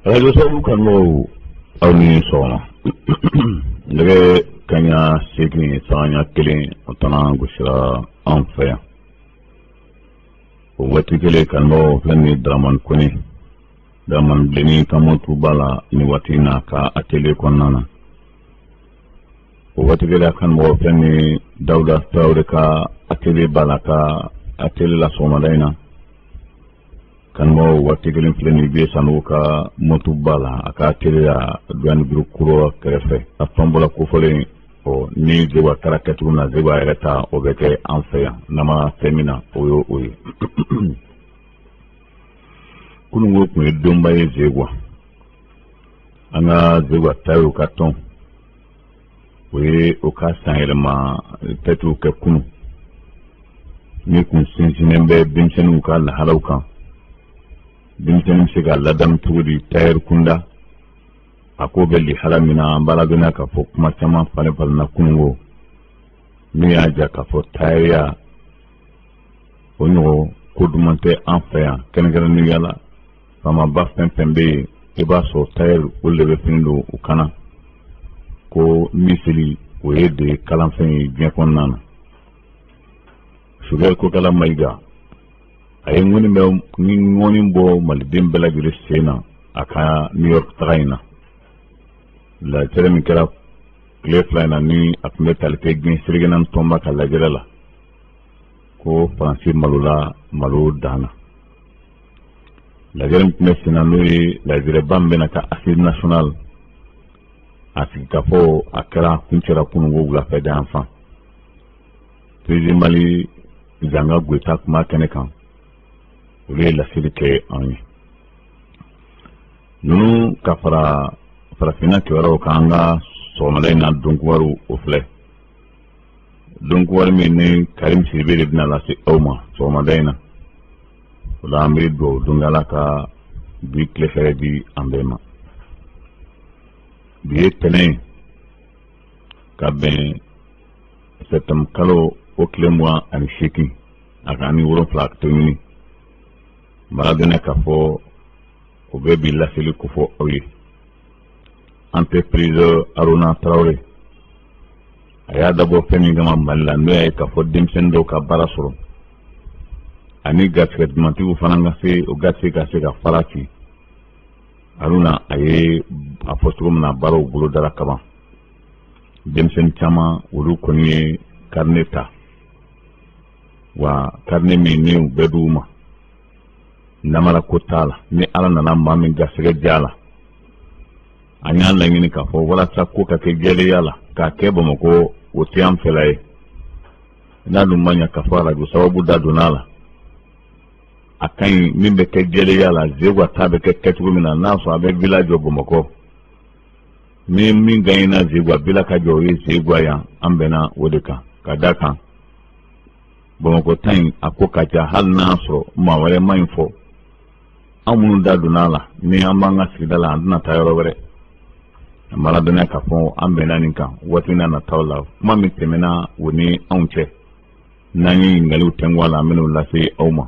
Arajo sababu kanubagaw, aw ni sɔgɔma. Nɛgɛ kaɲa 8 sanga 1, o tana gosira an fɛ yan. O waati kelen, kanubagaw, filɛ ni Dramane Kone, Dramane Bilenni ka moto b'a la nin waati in na ka atelier kɔnɔna na. O waati kelen, kanubagaw, filɛ ni Dawuda Tarawele ka atelier b'a la, ka atelier la sɔgɔmada in na. Kanubagaw, waati kelen filɛ ni Biye Sanogo ka moto b'a la, a ka atelier la, douane bureau kura kɛrɛfɛ. A tɔnbɔla kofɔlen ɔ ni Zeguwa kɛra kɛcogo min na, Zeguwa yɛrɛ ta, o bɛ kɛ an fɛ yan. N'an fɛn min na, o ye o ye. Kununko tun ye donba ye Zeguwa. An ka Zeguwa tailleur ka tɔn, o ye o ka sanyɛlɛma fɛtiw kɛ kunun, min kun sinsinnen bɛ denmisɛnninw ka lahalaw kan, denmisɛnnin bɛ se ka ladamu cogo di tailleur kunda, a ko bɛ lihala min na. An b'a ladɔnniya k'a fɔ kuma caman falen falenna kununko, min y'a jira k'a fɔ tailleurya o ɲɔgɔn ko duman tɛ an fɛ yan. Kɛrɛnkɛrɛnnenya la, faamaba fɛn fɛn bɛ yen, i b'a sɔrɔ tailleur olu de bɛ fini don u kana ko miseli, o ye de kalanfɛn ye diɲɛ kɔnɔna na. Choguel Kokala Mayiga, a ye ŋɔni bɛ ni ŋɔni bɔ maliden bɛɛ lajɛlen sen na a ka New York taga in na. Lajɛrɛ min kɛra tile 2 in na, ni a tun bɛ tali kɛ diɲɛ seleke naani tɔnba ka lajɛrɛ la, ko Faransi malola malo dan na. Lajɛrɛ min tun bɛ sen na, n'o ye lajɛrɛba min bɛna ka Assise nationale a sigikafɔ, a kɛra kuncɛra kununko wulafɛ da yan fan. Président Mali Zanga Goyita kuma kɛnɛ kan, olu ye laseli kɛ anw ye. Ninnu ka fara farafinna kibaruyaw kan, an ka sɔgɔmada in na donkibaru, o filɛ. Donkibaru min ni Karim Sidibe de bɛna lase aw ma sɔgɔmada in na, o la an bɛ dugawu don Ala ka bi tile fɛrɛ di an bɛɛ ma. Bi ye tɛnɛn ye ka bɛn septembre kalo o tile 28 a ka ani 7 to ɲini. N b'a dɔn k'a fɔ o bɛ bi laseli kofɔ aw ye. Entreprise Aruna Tarawele, a y'a dabɔ fɛn min kama Mali la, n'o y'a ye k'a fɔ denmisɛnnin dɔw ka baara sɔrɔ ani garisɛgɛ dumantigiw fana ka se o garisɛgɛ ka se ka fara ci. Aruna, a ye a fɔ cogo min na, baaraw bolodara kaban. Denmisɛnnin caman, olu kɔni ye carnet ta wa, carnet min ni u bɛɛ d'u ma, namara ko t'a la. Ni Ala nana maa min garisɛgɛ diya la, an y'a laɲini k'a fɔ walasa ko ka kɛ jɛlenya la, k'a kɛ Bamakɔ, o tɛ an fɛla ye. N'a dun ma ɲɛ k'a fɔ arajo sababu da donna a la, a ka ɲi min bɛ kɛ jɛlenya la. Zeguwa ta bɛ kɛ kɛcogo min na, n'a sɔrɔ a bɛ villa jɔ Bamakɔ, ni min gagnera Zeguwa, villa ka jɔ o ye Zeguwa yan. An bɛnna o de kan, ka da kan Bamakɔ ta in a ko ka ca. Hali n'a sɔrɔ maa wɛrɛ ma ɲi fɔ, an minnu da donna a la, ni an b'an ka sigida la, an tɛna taa yɔrɔ wɛrɛ. An b'a ladɔnniya k'a fɔ an bɛnna nin kan. Waati n'a nataw la, kuma min tɛmɛna o ni anw cɛ, n'an ye ɲininkaliw tɛnku a la, an bɛn'o lase aw ma.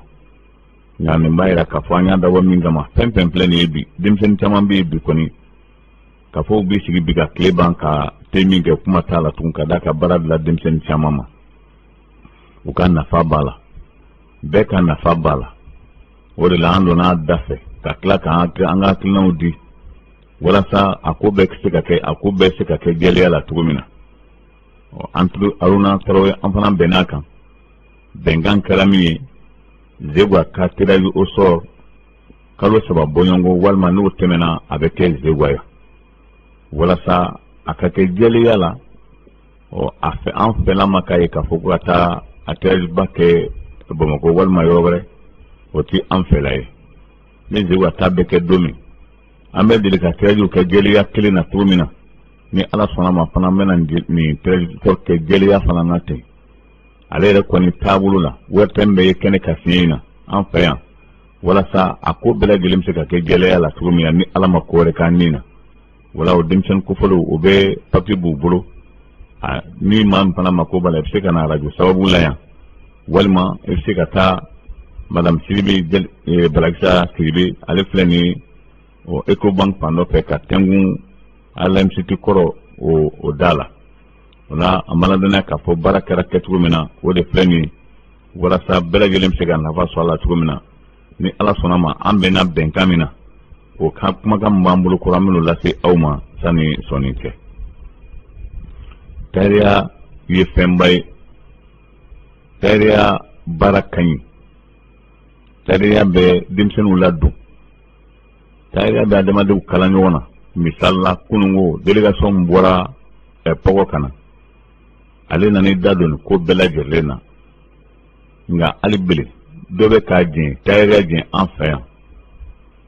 Nka nin b'a yira k'a fɔ an y'a dabɔ min kama, fɛn fɛn filɛ nin ye bi, denmisɛnnin caman bɛ yen bi kɔni, k'a fɔ u bɛ sigi bi ka tile ban ka te min kɛ, kuma t'a la tugun, ka d'a ka baara bila denmisɛnnin caman ma. U ka nafa b'a la, bɛɛ ka nafa b'a la. O de la an donna a da fɛ ka tila k'an an ka hakilinaw di walasa a ko bɛɛ se ka kɛ, a ko bɛɛ se ka kɛ jɛlenya la cogo min na. An Aruna Tarawele, an fana bɛnn'a kan. Bɛnkan kɛra min ye, Zeguwa ka tirage au sort kalo 3 bɔɲɔgɔnko walima n'o tɛmɛna, a bɛ kɛ Zeguwa ye, walasa a ka kɛ jɛlenya la. Ɔ a fɛ, an fɛla ma k'a ye k'a fɔ ko ka taa a tirage ba kɛ Bamakɔ walima yɔrɔ wɛrɛ, o tɛ an fɛla ye. Ni Zeguwa ta bɛ kɛ don min, an bɛ deli ka tirage kɛ jɛlenya kelen na cogo min na, ni Ala sɔnna ma fana, an bɛna nin tirage kɛ jɛlenya fana na ten. Ale yɛrɛ kɔni taabolo la, wɛrɛ bɛ ye kɛnɛ ka fiɲɛ in na an fɛ yan, walasa a ko bɛɛ lajɛlen bɛ se ka kɛ jɛlenya la cogo min na, ni Ala ma ko wɛrɛ k'an nin na. Wala o denmisɛnnin kofɔlenw, o bɛ papiye b'u bolo. Ni maa min fana mako b'a la, i bɛ se ka na arajo sababu la yan, walima i bɛ se ka taa madame Sidibe, Balakisa Sidibe, ale filɛ nin. o Ecobank fan dɔ fɛ ka tɛnkun ALMCT kɔrɔ o da la. O la an b'a ladɔnniya k'a fɔ baara kɛra kɛcogo min na, o de filɛ nin ye, walasa bɛɛ lajɛlen bɛ se ka nafa sɔrɔ a la cogo min na. Ni Ala sɔnna ma, an bɛnna bɛnkan min na, o ka kumakan min b'an bolo kɔrɔ, an bɛn'o lase aw ma sani sɔnni cɛ. Tayɛriya ye fɛnba ye, tayɛriya baara ka ɲi, tayɛriya bɛ denmisɛnninw ladon, tayɛriya bɛ adamadenw kala ɲɔgɔn na. Misali la, kununko délégation min bɔra Pɔgɔ ka na, ale nana i da don nin ko bɛɛ lajɛlen na. Nka hali bele dɔ bɛ k'a jɛn tayɛriya jɛn an fɛ yan,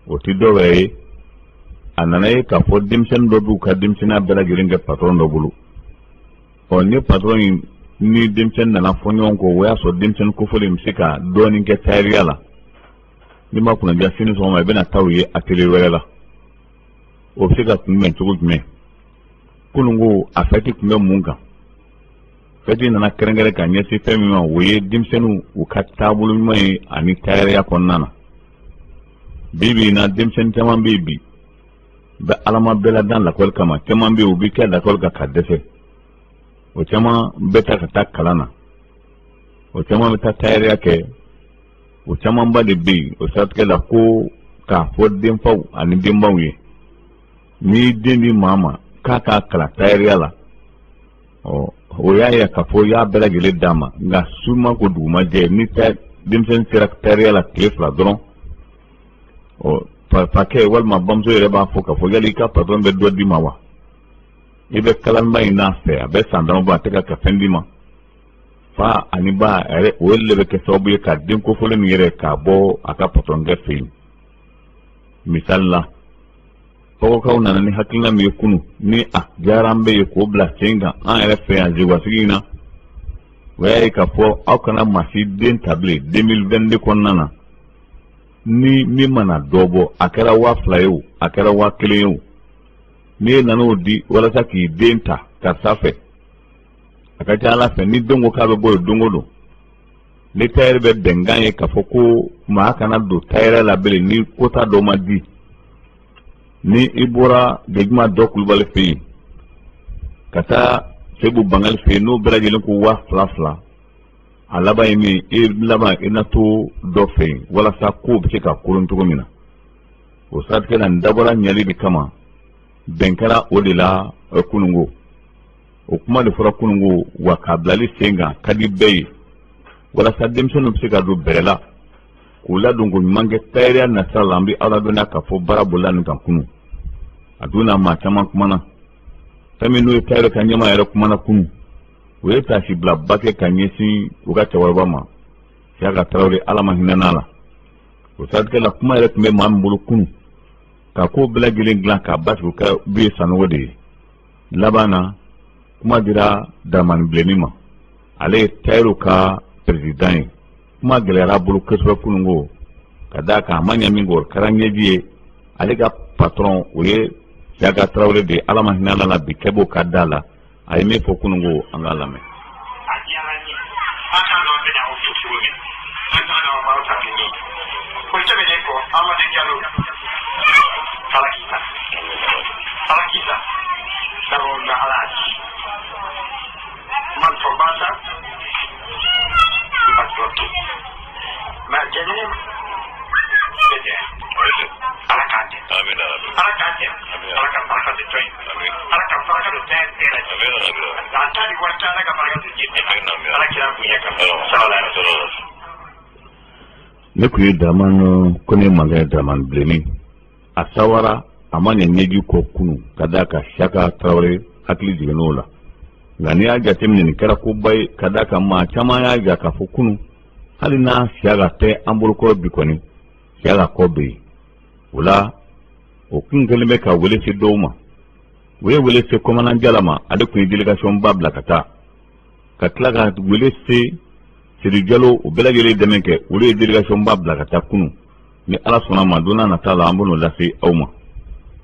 o tɛ dɔ wɛrɛ ye. A nana ye k'a fɔ denmisɛnnin dɔ b'u ka denmisɛnninya bɛɛ lajɛlen kɛ patɔrɔn dɔ bolo. Ɔ ni patɔrɔn in ni denmisɛnnin nana fɔ ɲɔgɔn kɔ, o y'a sɔrɔ denmisɛnnin kofɔlen bɛ se ka dɔɔnin kɛ tayɛriya la. N'i ma kunnaja, sini sɔgɔma i bɛna taa u ye atelier wɛrɛ la. O bɛ se ka kunbɛn cogo jumɛn? Kununko a fɛti tun bɛ mun kan? Fɛti nana kɛrɛnkɛrɛn ka ɲɛsin fɛn min ma, o ye denmisɛnninw u ka taabolo ɲuman ye ani tayɛriya kɔnɔna na. Bi bi in na, denmisɛnnin caman bɛ yen bi bɛ alama bɛɛ ladan lakɔli kama. Caman bɛ yen, u bɛ kɛ lakɔli kan ka dɛsɛ. O caman bɛ taa ka taa kalan na, o caman bɛ taa tayɛriya kɛ, o camanba de bɛ yen. O siratigɛ la, ko k'a fɔ denfaw ani denbaw ye, n'i den di maa ma k'a k'a kalan tayɛriya la, ɔ o y'a ye k'a fɔ i y'a bɛɛ lajɛlen d'a ma. Nka su ma ko dugu ma jɛ, ni denmisɛnnin sera tayɛriya la tile 2 dɔrɔn, ɔ fakɛ walima bamuso yɛrɛ b'a fɔ k'a fɔ yali i ka patɔrɔn bɛ dɔ d'i ma wa? I bɛ kalanba in n'a fɛ, a bɛ san dama bɔ, a tɛ ka fɛn d'i ma. Fa ani ba yɛrɛ, o de bɛ kɛ sababu ye ka den kofɔlen min yɛrɛ k'a bɔ a ka patɔrɔnkɛ fɛ yen. Misali la, Pɔgɔkaw nana ni hakilina min ye kunu, ni a diyara an bɛɛ ye k'o bila sen kan an yɛrɛ fɛ yan Zeguwasigi in na, o y'a ye k'a fɔ aw kana maa si den ta bilen 2022 kɔnɔna na. Ni min mana dɔ bɔ, a kɛra 2000 ye o, a kɛra 1000 ye o, n'i nana o di walasa k'i den ta karisa fɛ, a ka ca Ala fɛ, ni den ko k'a bɛ bɔ yen don o don, ni tayɛri bɛ bɛnkan ye k'a fɔ ko maa kana don tayɛrɛ la bilen ni kota dɔ ma di. Ni i bɔra Jejuma dɔ Kulubali fɛ yen ka taa Sebu Bangali fɛ yen, n'o bɛɛ lajɛlen ko 2000 fila, a laban ye min ye, i laban i na to dɔ fɛ yen walasa kow bɛ se ka koron cogo min na. O siratigɛ la, nin dabɔra ɲɛli de kama, bɛn kɛra o de la kununko. O kuma de fɔra kununko wa k'a bilali sen kan ka di bɛɛ ye, walasa denmisɛnninw bɛ se ka don bɛrɛ la k'u ladon ko ɲuman kɛ tayɛriya nasira la. An bɛ aw ladɔnniya k'a fɔ baara bolila nin kan kunu. A don na, maa caman kumana. Fɛn min n'o ye tayɛri ka ɲɛmaa yɛrɛ kumana kunu, o ye taasibilaba kɛ ka ɲɛsin u ka cɛkɔrɔba ma, Siyaka Tarawele, Ala ma hinɛ n'a la. O siratigɛ la, kuma yɛrɛ tun bɛ maa min bolo kunu ka ko bɛɛ lajɛlen dilan k'a basigi, o kɛra Buye Sanogo de ye. Laban na, kuma dira Daramani Bilenni ma, ale ye tayɛriw ka président ye. Kuma gɛlɛyara a bolo kosɛbɛ kununko, ka d'a kan a ma ɲɛ min kɔ, o kɛra ɲɛji ye. Ale ka patron, o ye Siyaka Tarawele de ye, Ala ma hinɛ ala la, bi kɛb'o ka da la. A ye min fɔ kununko, an k'a lamɛn. A diyara n ye. An t'a dɔn an bɛna aw fo cogo min, an t'a dɔn an b'aw ta kɛ min. O tɛmɛnen kɔ, Amadu Jalo, Ala k'i ta, Ala k'i ta d'abord na Ala y'a ci man fɔ basa n ba to mais jɛɲɔgɔn bɛ jɛ. Ala k'a jɛ, Ala k'a jɛ, Ala ka barika don tɔn in, Ala ka barika don tɔn bɛɛ lajɛlen. A ta ni wari ta, Ala ka barika don diɲɛ bɛɛ la, Ala kira bonya kama, sallallahu alaihi wasallam. Ne tun ye Daramani Kone mankan ye, Daramani Bilenni. A sawara, a ma ɲɛ ɲɛji kɔ kunu, ka d'a kan Siyaka Tarawele hakili jiginn'o la. Nka n'i y'a jateminɛ, nin kɛra koba ye, ka d'a kan maa caman y'a jira k'a fɔ kunu, hali n'a Siyaka tɛ an bolokɔrɔ bi kɔni, Siyaka kɔ bɛ yen. O la, o kun kɛlen bɛ ka wele se dɔw ma. U ye wele se commandant Jala ma, ale tun ye délégation ba bila ka taa, ka tila ka wele se Sedu Jalo, o bɛɛ lajɛlen dɛmɛ kɛ, olu ye délégation ba bila ka taa kunu. Ni Ala sɔnna ma, don n'a nata la, an bɛn'o lase aw ma.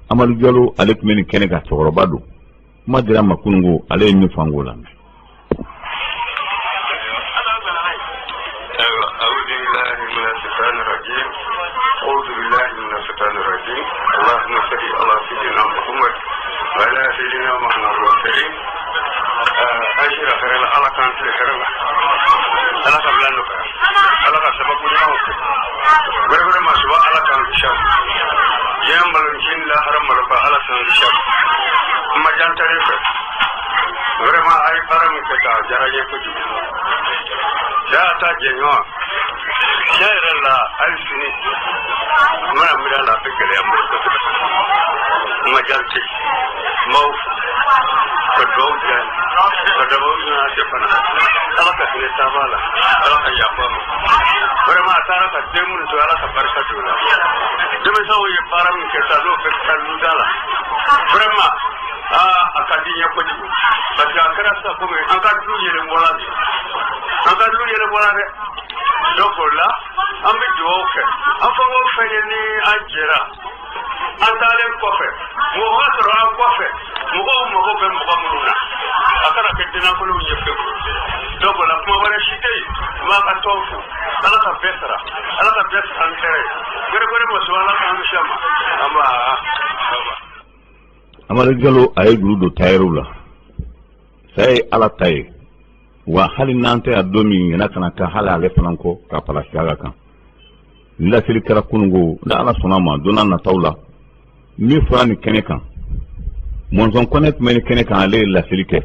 Amadu Jalo, ale tun bɛ nin kɛnɛ kan, cɛkɔrɔba don. Kuma dira a ma kununko, ale ye min fɔ, an k'o lamɛn. أعوذ بالله من الشيطان الرجيم، أعوذ بالله من الشيطان الرجيم. اللهم Muhammad wa ala sayyidina Muhammad wa sallim. An sira hɛrɛ la, Ala k'an tile hɛrɛ la, Ala ka bila nɔgɔya, Ala ka sababu ɲumanw kɛ. Wɛrɛ wɛrɛ masuba, Ala k'an kisi a ma. Diɲɛ malo ni lahara maloba, Ala k'an kisi a ma. N ma jan tare fɛ. Vraiment, a ye baara min kɛ tan, a diyara n ye kojugu. Cɛ y'a ta jɛɲɔgɔn tiɲɛ yɛrɛ la, hali sini n mana miiri a la, a bɛ gɛlɛya n bolo kosɛbɛ. N ma jan tɛ, n b'aw fo ka dugawu diya n ye, ka dugawu ɲini a cɛ fana, Ala ka hinɛ taaba la, Ala ka yafa a ma. Vraiment, a taara ka den minnu to, Ala ka barika don o la. Denmisɛnw ye baara min kɛ sa, n'o bɛ taa luda la, vraiment, aa, a ka di n ye kojugu, parce que a kɛra sisan komi an ka du yɛlɛ bɔla de, an ka du yɛlɛ bɔla dɛ. Donc o la, an bɛ dugawu kɛ an fɛn o fɛn ye ni an jɛra, an taalen kɔfɛ, mɔgɔ ka sɔrɔ an kɔfɛ, mɔgɔw mago bɛ mɔgɔ minnu na, a kana kɛ dennankolow ye pewu. Donc o la, kuma wɛrɛ si tɛ yen. N b'a ka tɔn fo, Ala ka bɛɛ sara, Ala ka bɛɛ sara ni hɛrɛ ye. Wɛrɛ wɛrɛ maso, Ala k'an kisi a ma. An b'a. Amadu Jalo, a ye juru don tayɛriw la. Saya ye Ala ta ye wa, hali n'an tɛ yan don min, ɲɛna kana ka hali ale fana kɔ ka fara siyaga kan. Ni laseli kɛra kununko, ni Ala sɔnna ma, don n'a nataw la, min fɔra nin kɛnɛ kan, Mɔnzɔn Kɔnɛ tun bɛ nin kɛnɛ kan, ale ye laseli kɛ.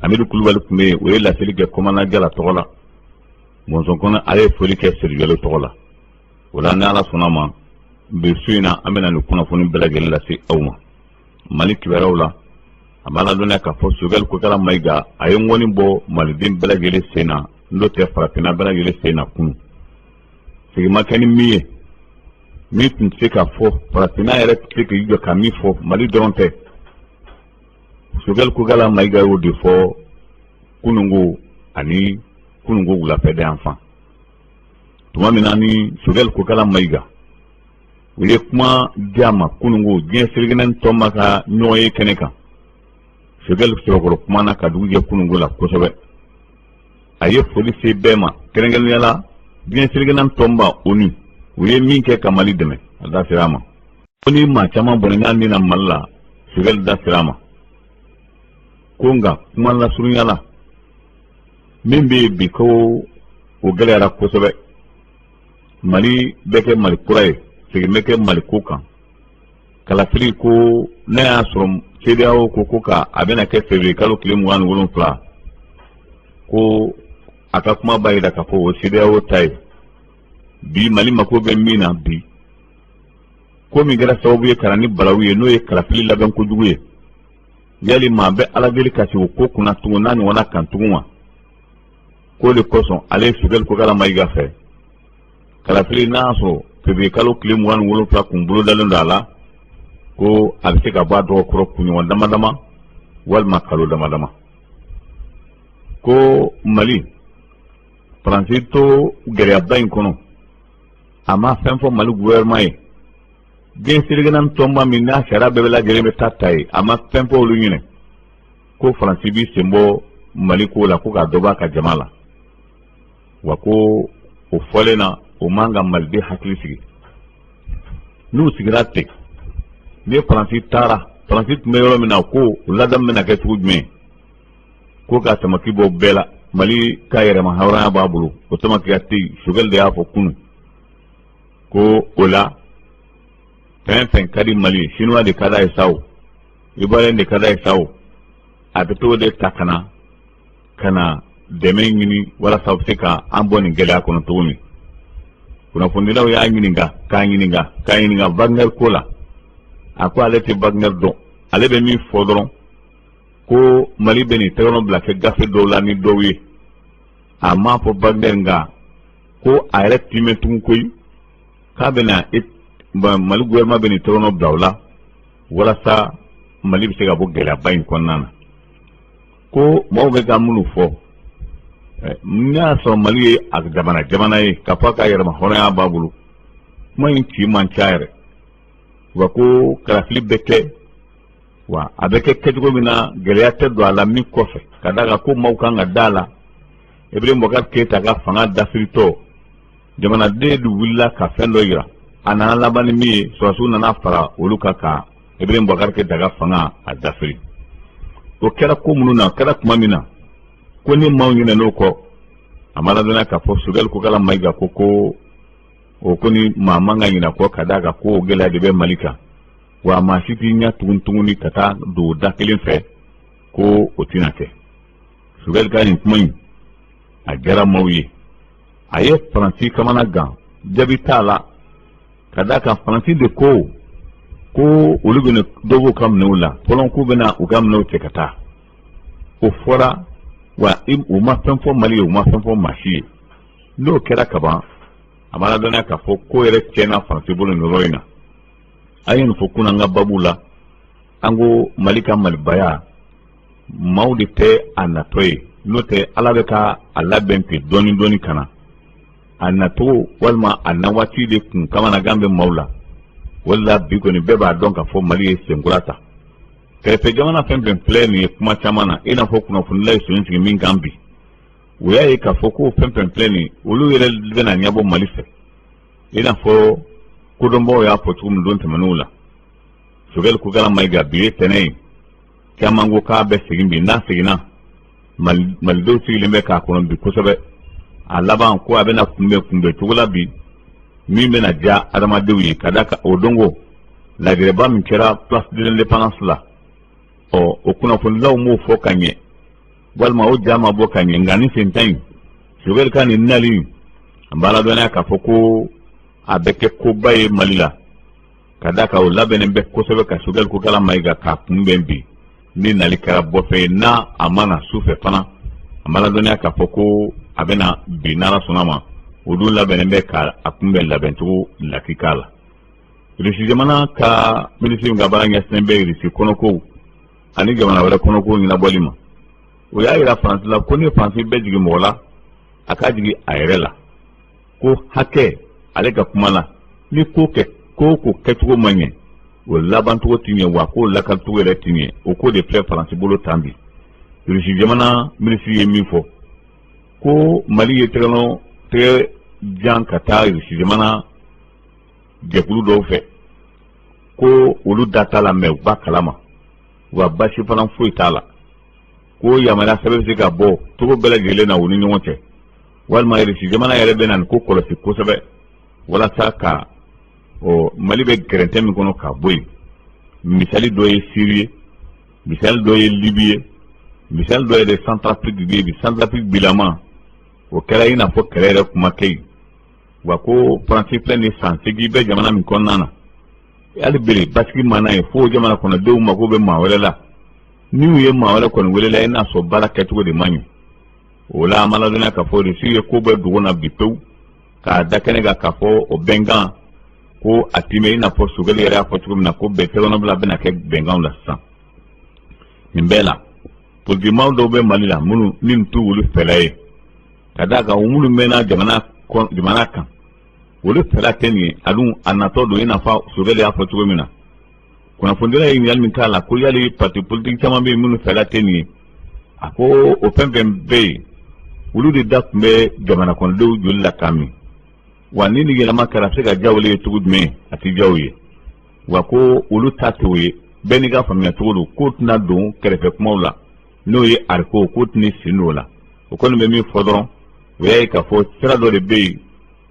Amidu Kulubali tun bɛ yen, o ye laseli kɛ Kɔmana Jala tɔgɔ la. Mɔnzɔn Kɔnɛ, ale ye foli kɛ Sedu Jalo tɔgɔ la. O la, ni Ala sɔnna ma, bi su in na, an bɛna nin kunnafoni bɛɛ lajɛlen lase aw ma Mali kibaruyaw la. A b'a ladɔnniya k'a fɔ Sogɛli Kokala Mayiga, a ye ŋɔni bɔ maliden bɛɛ lajɛlen sen na, n'o tɛ farafinna bɛɛ lajɛlen sen na kunun. Sigi ma kɛ ni min ye, min tun tɛ se ka fɔ, farafinna yɛrɛ tɛ se k'i jɔ ka min fɔ, Mali dɔrɔn tɛ, Sogɛli Kokala Mayiga y'o de fɔ kununko ani kununko wulafɛ yan fan. Tuma min na ni Sogɛli Kokala Mayiga, u ye kuma di a ma kununko diɲɛ seleke tɔnba ka ɲɔgɔn ye kɛnɛ kan, Sogɛli sɛbɛkɔrɔ kumana ka dugu jɛ kununko la kosɛbɛ. A ye foli se bɛɛ ma, kɛrɛnkɛrɛnnenya la diɲɛ seleke tɔnba ONU, u ye min kɛ ka Mali dɛmɛ, a da sera a ma. Ko ni maa caman bɔnɛna min na Mali la, Sogɛli da sera a ma. Ko nka kuma lasurunya la, min bɛ yen bi, ko o gɛlɛyara kosɛbɛ. Mali bɛ kɛ Mali kura ye, segin bɛ kɛ Mali ko kan. Kalafili ko, n'a y'a sɔrɔ CEDEAO ko ka a bɛna kɛ février kalo tile 27, ko a ka kuma b'a jira k'a fɔ o CEDEAO ta ye. Bi Mali mako bɛ min na bi, ko min kɛra sababu ye ka na ni balawu ye, n'o ye kalafili labɛn kojugu ye, yali maa bɛ Ala deli ka sigi o ko kunna tugun n'a ɲɔgɔnna kan tugun wa? K'o de kosɔn ale ye Sogɛli Kokala Mayiga fɛ, kalafili, n'a y'a sɔrɔ février kalo tile 27 kun bolodalen don a la, ko a bɛ se ka bɔ a dɔgɔkɔrɔ kunɲɔgɔn dama dama walima kalo dama dama. Ko Mali, Faransi to gɛlɛyaba in kɔnɔ, a ma fɛn fɔ Mali gouvernement ye. Diɲɛ seleke naani tɔnba min n'a sariya bɛɛ bɛ lajɛlen bɛ taa ta ye, a ma fɛn fɔ olu ɲinɛ ko Faransi b'i sen bɔ Mali ko la, ko k'a dɔ b'a ka jama la wa. Ko o fɔlen na, o man ka maliden hakili sigi. N'u sigira ten, ni Faransi taara, Faransi tun bɛ yɔrɔ min na, ko o ladamu bɛna kɛ cogo jumɛn? Ko ka tamaki bɔ bɛɛ la, Mali ka yɛrɛma hɔrɔnya b'a bolo, o tamakiya tɛ yen. Sogɛli de y'a fɔ kunun ko o la, fɛn fɛn ka di Mali, Chinois de ka d'a ye sa, o Ivoirien de ka d'a ye sa, o a bɛ t'o de ta ka na dɛmɛ ɲini walasa u bɛ se ka an bɔ nin gɛlɛya kɔnɔ cogo min. Kunnafonidilaw y'a ɲininka k'a ɲininka k'a ɲininka Wagner ko la, a ko ale tɛ Wagner dɔn. Ale bɛ min fɔ dɔrɔn, ko Mali bɛ nin tɛgɛnɔ bila kɛ gafe dɔw la ni dɔw ye. A m'a fɔ Wagner, nka ko a yɛrɛ timɛ tugun koyi, k'a bɛna Mali gouvernement bɛ nin tɛgɛnɔ bila o la walasa Mali bɛ se ka bɔ gɛlɛyaba in kɔnɔna na. Ko maaw bɛ ka minnu fɔ, n'a y'a sɔrɔ Mali ye a jamana jamana ye k'a fɔ a ka yɛrɛma hɔrɔnya b'a bolo, kuma in ci man ca yɛrɛ wa. Ko kalafili bɛ kɛ wa, a bɛ kɛ kɛcogo min na, gɛlɛya tɛ don a la min kɔfɛ, ka d'a kan ko maaw kan ka da a la. Ibrahim Boubacar Keita ka fanga dafiritɔ, jamanaden de wulila ka fɛn dɔ yira, a nana laban ni min ye, sɔrɔdasiw nana fara olu kan ka Ibrahim Boubacar Keïta ka fanga a dafiri. O kɛra ko minnu na, o kɛra tuma min na ko ni maaw ɲinɛn'o kɔ, a ma ladɔnniya k'a fɔ Choguel Kokalla Maïga ko o ko ni maa man ka ɲinɛ kɔ, ka d'a kan ko o gɛlɛya de bɛ Mali kan, wa maa si t'i ɲɛ tugun tuguni ka taa don da kelen fɛ, ko o tɛna kɛ. Choguel ka nin kuma in, a diyara maaw ye, a ye Faransi kamana gan, jaabi t'a la, ka d'a kan Faransi de ko olu bɛna dɔ b'u ka minɛnw la fɔlɔ, k'u bɛna u ka minɛnw cɛ ka taa. O fɔra wa, u ma fɛn fɔ Mali ye, u ma fɛn fɔ maa si ye. N'o kɛra kaban, a ma ladɔnniya k'a fɔ ko yɛrɛ tiɲɛna Faransi bolo nin yɔrɔ in na. An ye nin fɔ kunun an ka babu la, an ko Mali ka malibaya, maaw de tɛ a natɔ ye, n'o tɛ Ala bɛ ka a labɛn ten dɔɔni dɔɔni ka na. A nacogo walima a na waati de kun kamanagan bɛ maaw la. Wala bi kɔni, bɛɛ b'a dɔn k'a fɔ Mali ye senkura ta. Kɛrɛfɛ jamana fɛn fɛn filɛ nin ye kuma caman na, i n'a fɔ kunnafonila ye sɔn sigi min kan bi, o y'a ye k'a fɔ ko fɛn fɛn filɛ nin, olu yɛrɛ bɛna ɲɛbɔ Mali fɛ, i n'a fɔ kodɔnbaw y'a fɔ cogo min don tɛmɛnenw la. Choguel Kokalla Maïga, bi ye tɛnɛ ye, caman ko k'a bɛ segin bi. N'a seginna, Malidenw sigilen bɛ k'a kɔnɔ bi kosɛbɛ. A laban ko a bɛna kunbɛn kunbɛn cogo la bi min bɛna diya adamadenw ye, ka da kan o don ko lajɛrɛba min kɛra Place de l'Indépendance la, ɔ o kunnafonilaw m'o fɔ ka ɲɛ, walima o ja ma bɔ ka ɲɛ. Nka ni sen ta in, Choguel ka nin nali, an b'a ladɔnniya k'a fɔ ko a bɛ kɛ koba ye Mali la, ka da kan o labɛnnen bɛ kosɛbɛ ka Choguel Kokalla Maïga k'a kunbɛn bi. Ni nali kɛra bɔfɛ ye, n'a a ma na su fɛ fana, a ma ladɔnniya k'a fɔ ko a bɛna bi n'Ala sɔnna ma. O dun labɛnnen bɛ ka a kunbɛn labɛncogo lakika la. Irisi jamana ka minisiri min ka baara ɲɛsinnen bɛ Irisi kɔnɔkow ani jamana wɛrɛ kɔnɔkow ɲɛnabɔli ma, o y'a yira Faransi la ko ni Faransi bɛ jigin mɔgɔ la, a ka jigin a yɛrɛ la, ko hakɛ ale ka kuma la, ni ko kɛ ko ko kɛcogo ma ɲɛ, o labancogo ti ɲɛ, wa k'o lakalicogo yɛrɛ ti ɲɛ. O ko de filɛ Faransi bolo tan bi. Irisi jamana minisiri ye min fɔ ko Mali ye tɛgɛnɔ tɛgɛ jan ka taa Irisi jamana jɛkulu dɔw fɛ, ko olu da t'a la, mɛ u b'a kalama, wa basi fana foyi t'a la, ko yamaruya sɛbɛn bɛ se ka bɔ cogo bɛɛ lajɛlen na u ni ɲɔgɔn cɛ, walima Irisi jamana yɛrɛ bɛ na nin ko kɔlɔsi kosɛbɛ walasa ka ɔ Mali bɛ gɛrɛntɛ min kɔnɔ ka bɔ yen. Misali dɔ ye Siri ye, misali dɔ ye Libi ye, misali dɔ yɛrɛ Centrafrique ye bi. Centrafrique bilama, o kɛra i n'a fɔ kɛlɛ yɛrɛ kuma kɛ yen. Wa ko Faransi filɛ nin san 8 bɛ jamana min kɔnɔna na, hali bere basigi ma n'a ye, fo jamana kɔnɔdenw mako bɛ maa wɛrɛ la. N'u ye maa wɛrɛ kɔni welela, i n'a sɔrɔ baara kɛcogo de man ɲi. O la, an ma ladɔnniya k'a fɔ Irisi ye ko bɛɛ dogo na bi pewu k'a da kɛnɛ kan k'a fɔ o bɛnkan ko a timɛ, i n'a fɔ Choguel yɛrɛ y'a fɔ cogo min na ko bɛn tɛgɛnɔbila bɛna kɛ bɛnkanw la sisan. Nin bɛɛ la, politikimaw dɔw bɛ Mali la minnu ni nin t'u olu fɛla ye, ka d'a kan minnu mɛnna jamana kan, olu fɛla tɛ nin ye. A dun a natɔ don, i n'a fɔ Choguel y'a fɔ cogo min na. Kunnafonidila ye ɲininkali min k'a la ko yali parti politique caman bɛ yen minnu fɛla tɛ nin ye, a ko o fɛn fɛn bɛ yen, olu de da tun bɛ jamana kɔnɔdenw joli la k'a min. Wa ni nin yɛlɛma kɛra, a bɛ se ka diya olu ye cogo jumɛn? A tɛ diya u ye. Wa ko olu ta t'o ye, bɛɛ n'i ka faamuya cogo don, k'o tɛna don kɛrɛfɛ kumaw la, n'o ye ariko k'o tɛna sen don o la. O kɔni bɛ min fɔ dɔrɔn, o y'a ye k'a fɔ sira dɔ de bɛ yen,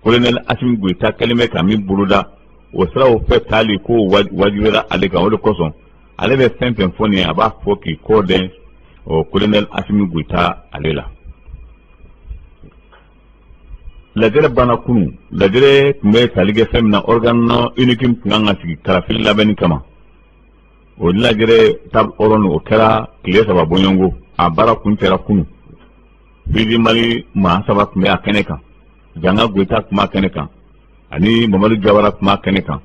colonel Assimi Goïta kɛlen bɛ ka min boloda, o siraw fɛ taali ko wajibiyara ale kan. O de kosɔn ale bɛ fɛn fɛn fɔ nin ye, a b'a fɔ k'i kɔ dɛn o colonel Assimi Goïta ale la. Lajɛrɛ banna kunun. Lajɛrɛ tun bɛ tali kɛ fɛn min na, organe unique tun kan ka sigi kalafili labɛnni kama. O lajɛrɛ table ronde, o kɛra tile 3 bɔɲɔgɔnko, a baara kun kɛra kunun. Fidi Mali maa saba tun bɛ a kɛnɛ kan: Janga Goïta tun b'a kɛnɛ kan, ani Mamadu Jawara tun b'a kɛnɛ kan,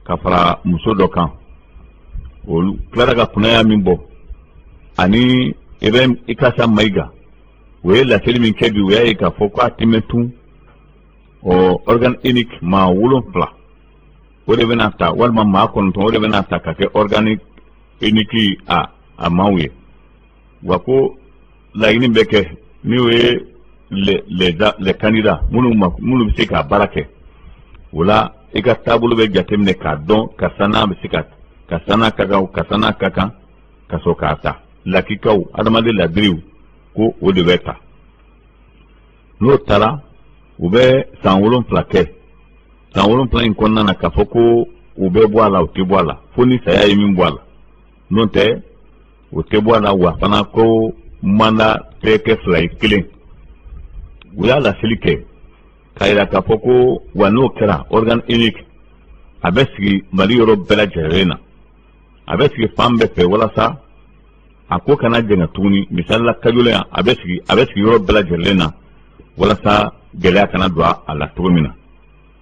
ka fara muso dɔ kan. Olu tilara ka kunnaya min bɔ, ani Ibrahim Ikasa Mayiga, o ye laseli min kɛ bi, o y'a ye k'a fɔ k'a tɛmɛ tun ɔ organe unique maa 7, o de bɛna ta, walima maa 9, o de bɛna ta ka kɛ organe unique a maaw ye. Wa ko laɲini bɛ kɛ n'o ye les candidats minnu bɛ se ka baara kɛ, o la i ka taabolo bɛ jateminɛ k'a dɔn karisa n'a bɛ se ka ka taa n'a ka kan, ka taa n'a ka kan, ka sɔrɔ k'a ta lakikaw, adamaden ladiriw, ko o de bɛ ta. N'o taara, u bɛ san 7 kɛ. San 7 in kɔnɔna na, k'a fɔ ko u bɛ bɔ a la, u tɛ bɔ a la, fo ni saya ye min bɔ a la. N'o tɛ, o tɛ bɔ a la. Wa fana ko mandat tɛ kɛ fila ye, kelen. U y'a laseli kɛ k'a yira k'a fɔ ko wa n'o kɛra, organe unique a bɛ sigi Mali yɔrɔ bɛɛ lajɛlen na, a bɛ sigi fan bɛɛ fɛ, walasa a ko kana jɛngɛ tuguni. Misali la, Kajola yan, a bɛ sigi, a bɛ sigi yɔrɔ bɛɛ lajɛlen na, walasa gɛlɛya kana don a la cogo min na.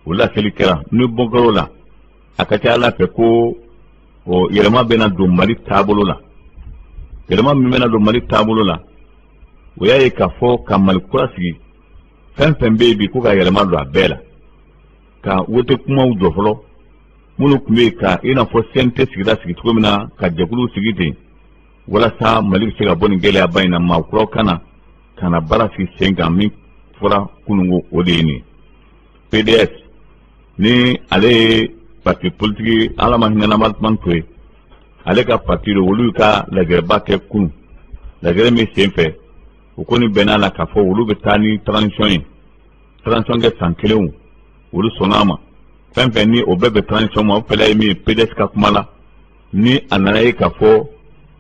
O laseli kɛra. Ni bɔ kɛr'o la, a ka ca ala fɛ ko o yɛlɛma bɛna don Mali taabolo la. Yɛlɛma min bɛna don Mali taabolo la, o y'a ye k'a fɔ ka Mali kura sigi. Fɛn fɛn bɛ yen bi, ko ka yɛlɛma don a bɛɛ la, ka wote kumaw jɔ fɔlɔ minnu tun bɛ yen, ka i n'a fɔ CNT sigira sigi cogo min na, ka jɛkuluw sigi ten, walasa Mali bɛ se ka bɔ nin gɛlɛyaba in na. Maa kuraw ka na ka na baara sigi sen kan. Min fɔra kununko, o de ye nin ye. PDS ni ale ye parti politique, ala ma hinɛ Batman to ye, ale ka parti don. Olu ka lajɛrɛba kɛ kunun. Lajɛrɛ min sen fɛ, u kɔni bɛn'a la k'a fɔ olu bɛ taa ni transition ye, transition kɛ san kelen. Olu sɔnna a ma. Fɛn fɛn ni o bɛɛ bɛ transition ma, o fɛla ye min ye, PDS ka kuma la, ni a nana ye k'a fɔ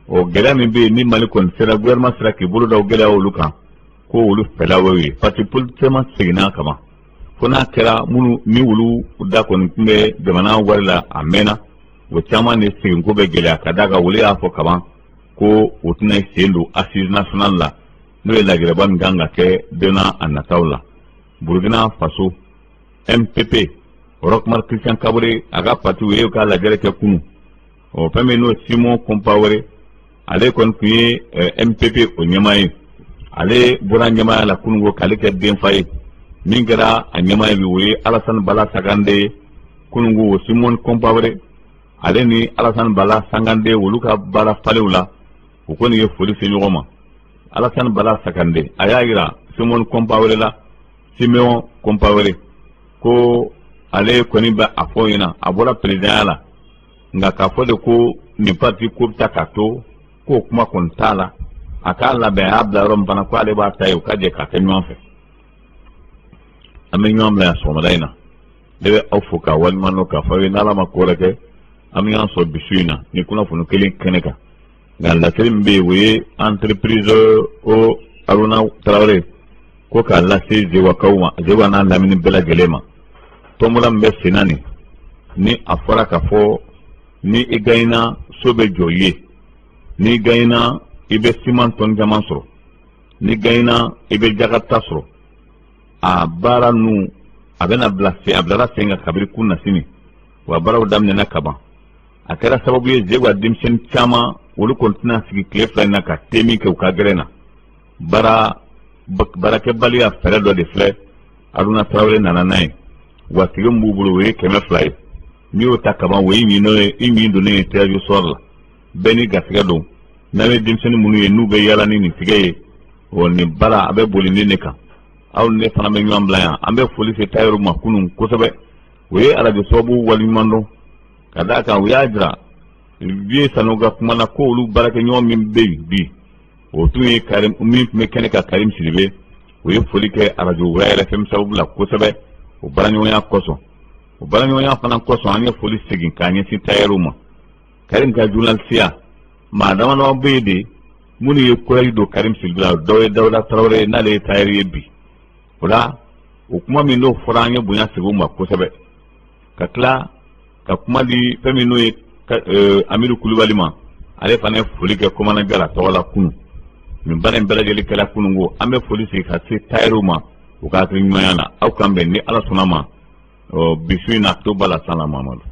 o gɛlɛya min bɛ yen, ni Mali kɔni sera, gouvernement sera k'i bolo da o gɛlɛya olu kan, ko olu fɛla y'o ye. Parti politique ma seginna kaban, fo n'a kɛra minnu ni olu da kɔni tun bɛ jamana wari la a mɛnna, o caman de seginko bɛ gɛlɛya, ka d'a kan olu y'a fɔ kaban ko u tɛna sen don assise nationale la, n'o ye lajɛrɛba min kan ka kɛ don n'a a nataw la. Burukina Faso, MPP, Roch Marc Christian Kaboré, a ka parti, u ye ka lajɛrɛ kɛ kunun. O fɛn min n'o Simon Compaoré, ale kɔni tun ye MPP o ɲɛmaa ye, ale bɔra ɲɛmaaya la kunun ko k'ale kɛ denfa ye. Min kɛra a ɲɛmaa ye bi, o ye Alassane Bala Sakande ye. Kunun ko Simon Compaoré, ale ni Alassane Bala Sakande, olu ka baara falenw la, u kɔni ye foli se ɲɔgɔn ma. Alassane Bala Sakande, a y'a yira Simon Compaoré la, Simeon Compaoré, ko ale kɔni bɛ a fɔ ɲɛna, a bɔra présidentya la, nka k'a fɔ de ko nin parti ko bɛ taa k'a to, k'o kuma kɔni t'a la. A k'a labɛn, a y'a bila yɔrɔ min fana, ko ale b'a ta ye, u ka jɛ k'a kɛ ɲɔgɔn fɛ. An bɛ ɲɔgɔn bila yan sɔgɔmada in na. Ne bɛ aw fo k'a waleɲuman dɔn, k'a fɔ aw ye n'Ala ma ko wɛrɛ kɛ, an bɛ ɲɔgɔn sɔrɔ bi su in na ni kunnafoni kelen kɛnɛ kan. Nka laseli min bɛ yen, o ye entreprise o Aruna Tarawele ko k'a lase Zewakaw ma, Zewa n'a lamini bɛɛ lajɛlen ma. Tɔnbɔla min bɛ sen na nin, ni a fɔra k'a fɔ ni i gagnera, so bɛ jɔ i ye, n'i gagnera, i bɛ siman tɔni caman sɔrɔ, n'i gagnera, i bɛ jakarta sɔrɔ, a baara ninnu a bɛna bila sen, a bilara sen kan kabini kun na sini, wa baaraw daminɛna kaban. A kɛra sababu ye, Zewa denmisɛnnin caman, olu kɔni tɛna sigi tile 2 in na ka te min kɛ u ka gɛrɛn na. Baara baarakɛbaliya fɛɛrɛ dɔ de filɛ, Aruna Tarawele nana n'a ye. Wa tigi min b'u bolo, o ye 200 ye. N'i y'o ta kaban, o ye ɲin ye, i ɲin donnen ye tirage au sort la. Bɛɛ ni garisɛgɛ don. N'an bɛ denmisɛnnin minnu ye n'u bɛ yaala ni nin tigɛ ye, o nin baara a bɛ boli ni ne kan. Aw ni ne fana bɛ ɲɔgɔn bila yan. An bɛ foli se tayɛriw ma kunun kosɛbɛ. O ye arajo sababu waleɲuman dɔn, ka d'a kan u y'a jira Vieux Sanu ka kuma na ko olu baarakɛɲɔgɔn min bɛ yen bi, o tun ye Karim min tun bɛ kɛnɛ kan, Karim Sidibe. O ye foli kɛ arajo Wula FM sababu la kosɛbɛ, o baaraɲɔgɔnya kosɔn. O baaraɲɔgɔnya fana kosɔn, an ye foli segin k'a ɲɛsin tayɛriw ma. Karim ka journalisiya, maa dama dama bɛ yen de minnu ye courage don Karim Sidibe la. Dɔw ye Dawuda Tarawele, n'ale ye tayɛri ye bi. O la, o kuma min n'o fɔra, an ye bonya segin u ma kosɛbɛ, ka tila ka kuma di fɛn min n'o ye Amidu Kulubali ma. Ale fana ye foli kɛ Commandant Jara tɔgɔ la kunun. Nin baara in bɛɛ lajɛlen kɛra kunun ko. An bɛ foli segin ka se tayɛriw ma u ka hakili ɲumanya la. Aw kan bɛn ni Ala sɔnna ma bi su in na. To ba la san Mamadu.